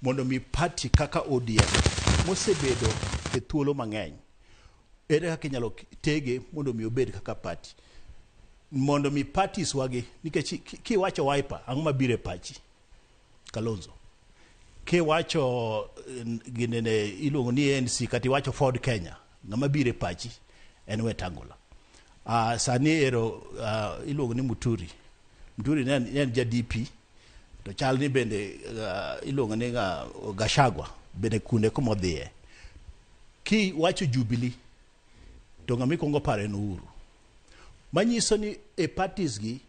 Mondo mi party kaka ODM mosebedo e thuolo mang'eny, ere kaka inyalo tege mondo mi obed kaka party? Mondo mi parties wagi, nikech kiwacho Wiper, ang'o mabiro e pachi? Kalonzo. Kiwacho ginene iluongo ni ANC kata iwacho Ford Kenya, ng'ama biro e pachi en Wetangula. Sani ero iluongo ni Muturi. Muturi ne en ja DP, to chal ni bende iluongo ni Gachagua bende kunde kumodhiye. Kiwacho Jubilee, to ng'ama ikwongo paro en Uhuru. Manyiso ni e parties gi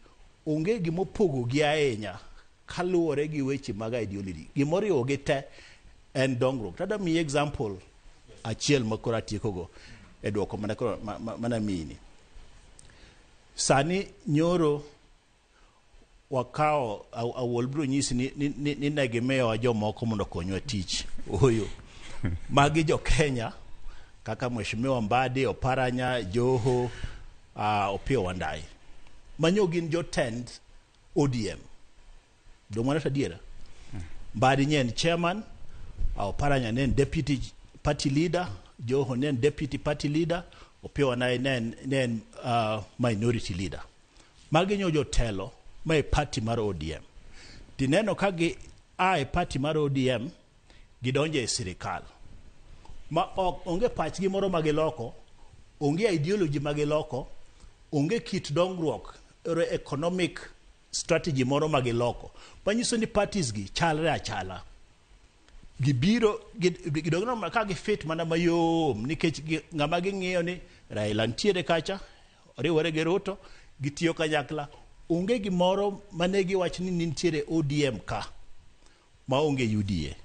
onge gimopogo gi ahinya kaluwore gi weche mag ideology. Gimoriwo gi te en dongruok. Tadwa miyi example achiel ma koro atiekogo e duoko mana koro mana miyini. Sani nyoro wakawo awuol biro nyisi ni ne gimiyowa jomoko mondo okonywa tich. Oyo. Magi jo Kenya kaka Mheshimiwa Mbadi, Oparanya, Joho, Opiyo Wandayi. Manyo gin jotend ODM. Dong' mano to adiera? Mbadi nye en chairman, Oparanya ne en deputy party leader, Joho ne en deputy party leader, Opiyo Wandayi ne en minority leader. Magi nyo jotelo ma e party mar ODM. Tineno ka gi a e party mar ODM gidonjo e sirikal. Ma ok onge pachgi moro ma giloko, onge ideology ma giloko, onge kit dongruok or economic strategy moro ma giloko. Manyiso ni parties gi chalre achala. Gibiro gidongo ka gifit mana mayom nikech ng'ama ging'iyo ni Raila nitiere kacha, oriwore gi Ruto, gitiyo kanyakla. Onge gimoro mane giwach ni nitiere ODM ka maonge UDA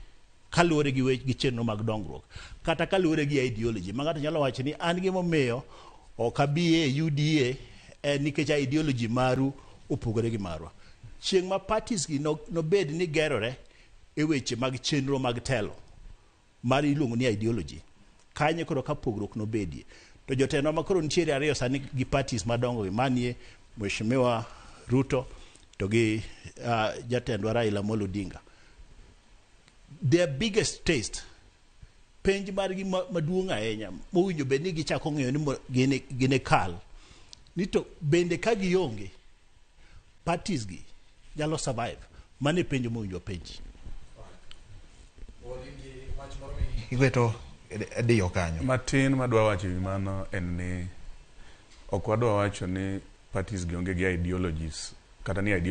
kaluwore gi wech gi chenro mag dongruok kata kaluwore gi ideology ma ng'ato nyalo wacho ni an gimomiyo ok abi e UDA en nikech ideology maru opogore gi marwa. Chieng' ma parties gi nobed ni gerore e weche mag chenro mag telo mar iluongo ni ideology, kanyo koro ka pogruok nobedie. To jotendwa ma koro nitiere ariyo sani gi parties madongo gi manie Mheshimiwa Ruto to gi jatendwa Raila Amolo Odinga, their biggest test, penj margi maduong' ahinya mowinjo bed ni gichako ng'eyo ni gine kal ni to bende ka gionge parties gi nyalo survive. Mano e penjo mowinjo wapenji. Iweto diyo kanyo. Matin madwa wacho ewi mano en ni ok wadwa wacho ni parties gi onge gi ideologies kata ni ideology.